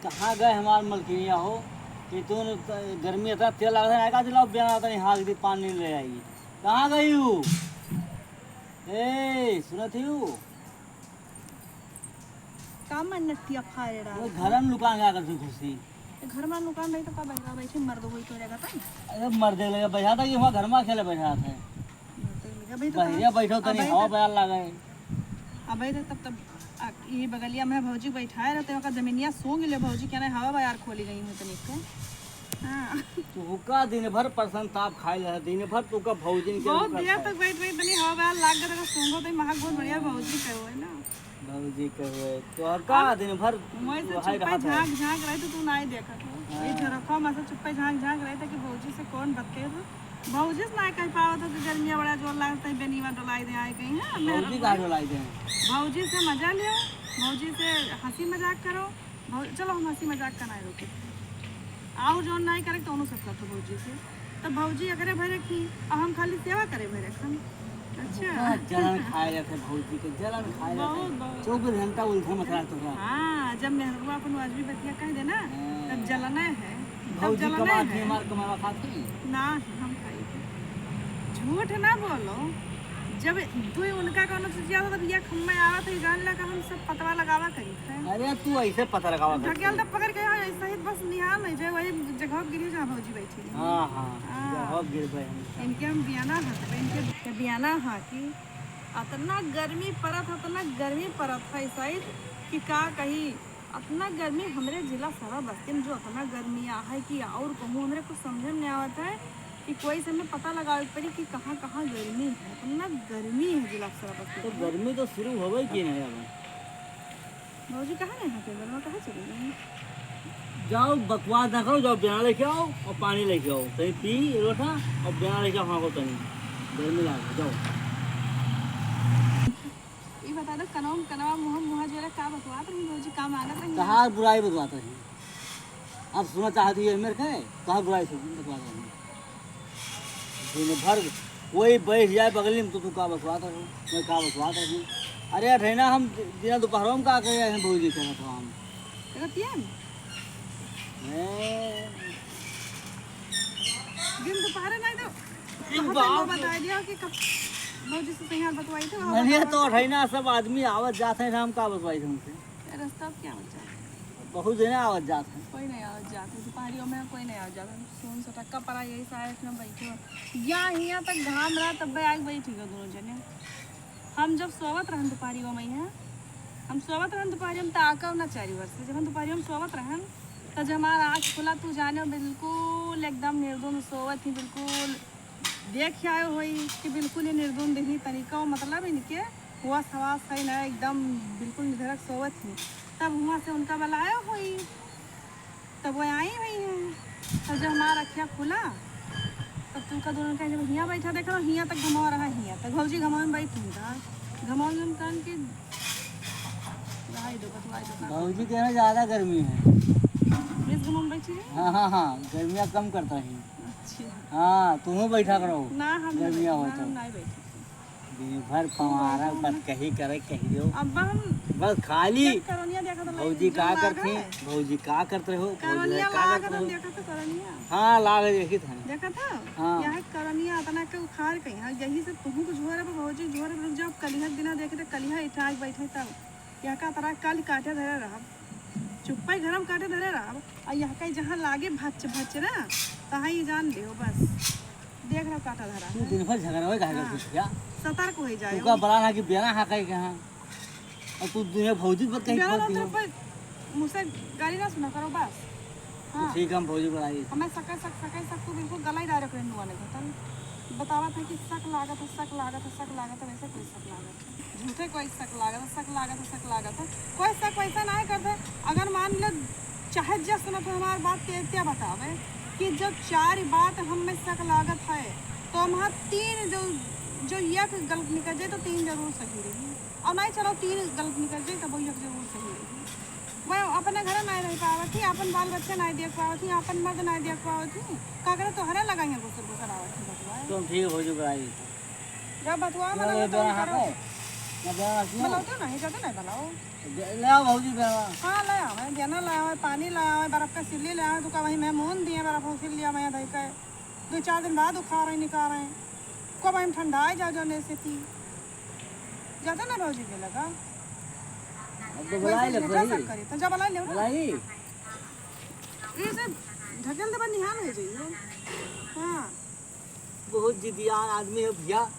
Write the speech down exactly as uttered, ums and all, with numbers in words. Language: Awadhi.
कहाँ गए हमार मलकिनिया हो? कि तू न-, गर्मी इतना तेल लागत है, का दिलाओ, बिना तनी हाँक दी, पानी ले आई। कहाँ गई हूँ? ए, सुनत ही हूँ? का मन नटिया फाड़े रहा? वो घर में लुकान का कर तू खुशी? तो घर में लुकान रही तो का बहरा बैठे मर्द होई तो रहेगा तन? अरे मर्दे लगे बैठा था कि वहाँ घर में अकेले बैठा था। मर्दे लगे, अबे तो बहरिया कहाँ? बैठो तनी अबे हवा तो बयार लागे। अबे तो तब, तब आ, ई बगलिया में भौजी बैठाए रहते, ओकर जमीनिया सूंघ ले भौजी, क्या नहीं हवा बयार खोली गई हूँ तनिक के। हाँ। तू का दिन भर परसन ताप खाए ले, दिन भर तू का भौजिन के बहुत रुका देर खाए। तक बैठ रही, तनी हवा बयार लाग गया, तो सूंघो तो महक बहुत बढ़िया भौजी के हुए ना। भौजी के हुए, तो और का अब दिन भर मैं से वही चुप्पे रहत है। झांक झांक रहे तो तू नहीं देखत हो। हाँ। ये झरोखा में से चुप्पे झांक झांक रहे थे कि भौजी से कौन बतके हो। भौजी से ना कह पावत हो कि गर्मिया बड़ा जोर लागत है, बेनिया डोलाई दे आए कहीं, हाँ, भौजी मेहरबानी। का डोलाई दे? भौजी से मजा लियो, भौजी से हंसी मजाक करो, भौ-, चलो हम हंसी मजाक का ना रोके। आऊ जोन ना करे तो उन्हों से करत हो भौजी से। तो भौजी अगरे भरे की, और हम खाली सेवा करे भरे खन। अच्छा। हाँ, जलन खाए जाते भौजी के, जलन खाए जाते। बहुत, बहुत। चौबीस घंटा उलझे मत रहा तो का। हाँ, जब मेहरुआ अपन वाजबी बतिया कह देना, हाँ। तब जलना है। भौजी कमात ही, हमार कमावा खात ही? ना, हम खाई थे। झूठ ना बोलो। जब तू ही उनका कौनो चीज याद हो, तब ये खम्मे आवत है, जान ला कि हम सब पतवा लगावा करी थे। अरे, तू ऐसे पता लगावा करती ढकेल है। तब पकड़ के यहाँ ऐसे ही बस निहाल नहीं जाए, वही जगह गिरी जहाँ भौजी बैठी है। हाँ, हाँ, हाँ। जगह गिर गए हम। इनके हम बियाना है, तब इनके बियाना है कि अतना गर्मी परत, अतना गर्मी परत है शायद कि का कही। अतना गर्मी हमरे जिला सरा बस्ती में जो अतना गर्मी आ है कि और कहूँ हमरे कुछ समझे में नहीं आवत है कि कोई से हमें पता लगावे के पड़ी कि कहाँ कहाँ गर्मी है। अतना गर्मी है जिला सरा बस्ती तो में। गर्मी तो शुरू होवे की नहीं अब। भौजी कहाँ गए हैं टेबल में, कहाँ चली गई? जाओ बकवास ना करो, जाओ बियाना लेके आओ और पानी लेके आओ, तनी पी एक लोटा और बियाना लेके आओ, हाँ को तनी गर्मी लाग जाओ। ई बता दो, कनवा में कनवा, मुँह में मुँह जोरा, का बतवात रही भौजी, का मांगत रही? तहार बुराई बतवात रही। अब सुना चाहती है मेरे के, तहार बुराई से बतवात रही। दिन भर कोई बैठ जाए बगली में तो तू का बतवात रही, मैं का बतवात रही। अरे अठैना, हम दिना दोपहरों में का करे हैं भौजी कहत हो हम। कहती है? मैं दिन दोपहरे नहीं तो दिन बहुत बाप लोग रे। बता दिया कि कब भौजी से सही हाल बतवाई थे, वहाँ अरे बतावा तो था। अठैना सब आदमी आवत जात है, हम का बतवाई थे उनसे? ये रास्ता अब क्या बचा है? बहुत जने आवत जात है। कोई नहीं आवत जात है, दोपहरियों में कोई नहीं आवत जात है। सुन सटक्का पड़ा, यही साइड में बैठे हो। या हियाँ तक घाम रहा, तब आके बैठ गए दोनों जने। हम जब सोवत रहन दोपहरियों में यहाँ, हम सोवत रहन दोपहरियों में, त आकव ना चारी वर्ष से, जब हम दोपहरियों में सोवत रहन, त जब हमार आँख खुला, तू जाने बिल्कुल एकदम निर्धुन सोवत ही, बिल्कुल देख आए होई कि बिल्कुल ये निर्धुन दिखी, तनिको मतलब इनके होश हवास है ना, एकदम बिल्कुल निधरक सोवत ही। तब हुआँ से उनका बुलाया होई, तब वो आई हुई हैं। तब जब हमार अखिया खुला, तब तुमका दोनों कहे, "जब हियाँ बैठा देख रहा, हियाँ तक घमावा रहा, हियाँ तक।" भौजी घमावा में बैठी था, घमावा में कान के रहाई दो, बतवाई दो का। भौजी के यहाँ ज्यादा गर्मी है। मिस घमावा में बैठी है? हाँ, हाँ, हाँ, गर्मियाँ कम करता है। अच्छा। हाँ, तुम बैठा करो। ना, हम नहीं गर्मियाँ बैठे, हो ना, तो। हम नहीं बैठे। दिन भर पवारा बतकही करे कह दियो। अब हम बस खाली जब करनिया देखा था, भौजी जब का लागा करती? है। भौजी का करत रहो? भौजी करनिया का लागा करत था, रहो? देखा था करनिया? हाँ, लाग देखी था। देखा था? हाँ। यहाँ करनिया अतना के उखाड़ के, हाँ, यही से तुहू को झोर अब भौजी झोर अब रुक जाओ, कलिहा के दिना देखे तो कलिहा इठा के बैठे तब। यहाँ का तरह कल काटे धरे रहब। चुप्पा ही घर में काटे धरे रहब। और यहाँ का जहाँ लागे भच भच ना, तहाँ ही जान लियो बस। देख रहा काटा धरा तू है। दिन भर झगड़ा होए काहे हाँ। करती क्या? सतर्क हो जाए। तू का बड़ा ना कि बेरा हाँ कहे के हाँ। और तू दुनिया भौजी पर कहीं बेरा खोल ना दियो। तो पर मुझसे गाली ना सुना करो बस। हाँ। ठीक है, हम भौजी बुलाई। हमें सके सक, सके सक, तू बिल्कुल गला ही डायरेक्ट रेनुआ ने घटल। बतावा था कि सक लागत है, सक लागत है, सक लागत है, वैसे कोई सक लागत है। झूठे कोई सक लागत है, सक लागत है, सक लागत है। कोई सक वैसा ना करते। अगर मान लो चाहे जे सुनत हो हमार बात के, क्या बतावे कि जब चार बात हम में सक लागत है, तो हम तीन जो, जो एक गलत निकल जाए, तो तीन जरूर सही रही। और नहीं, चलो, तीन गलत निकल जाए, तो वो एक जरूर सही रही। वह अपने घर नहीं रह पावत ही, अपन बाल बच्चा नहीं देख पावत ही, अपन मर्द नहीं देख पावत ही, का करे, तोहरे लगा यहाँ घुसर घुसर आवत ही बतवा। तुम ठीक हो जो कराई। जब बतवा तो वाला ये तो दोनों करो। हाथ है। अब यहाँ रखिए। बलौते नहीं, जाते नहीं बलाओ। ले आओ भौजी, ले आओ। हाँ, ले आवे, बेना ले आवे, पानी ले आवे, बर्फ का सिल्ली ले आवे, तो का वही मैं मून दिए, बर्फ उसिल लिया मैं धई के। दो चार दिन बाद उखारे निकारे। को भाई हम ठंडा आ जाओ, जाने से ती। जाते ना भौजी के लगा। अब तो बुलाई ले वैसे भाई। सब करी, तो जा बलाई ले ना। बुलाई। ये सब ढकेल देबा, निहाल हो जाइए। हाँ। बहुत जिदियान आदमी है भैया।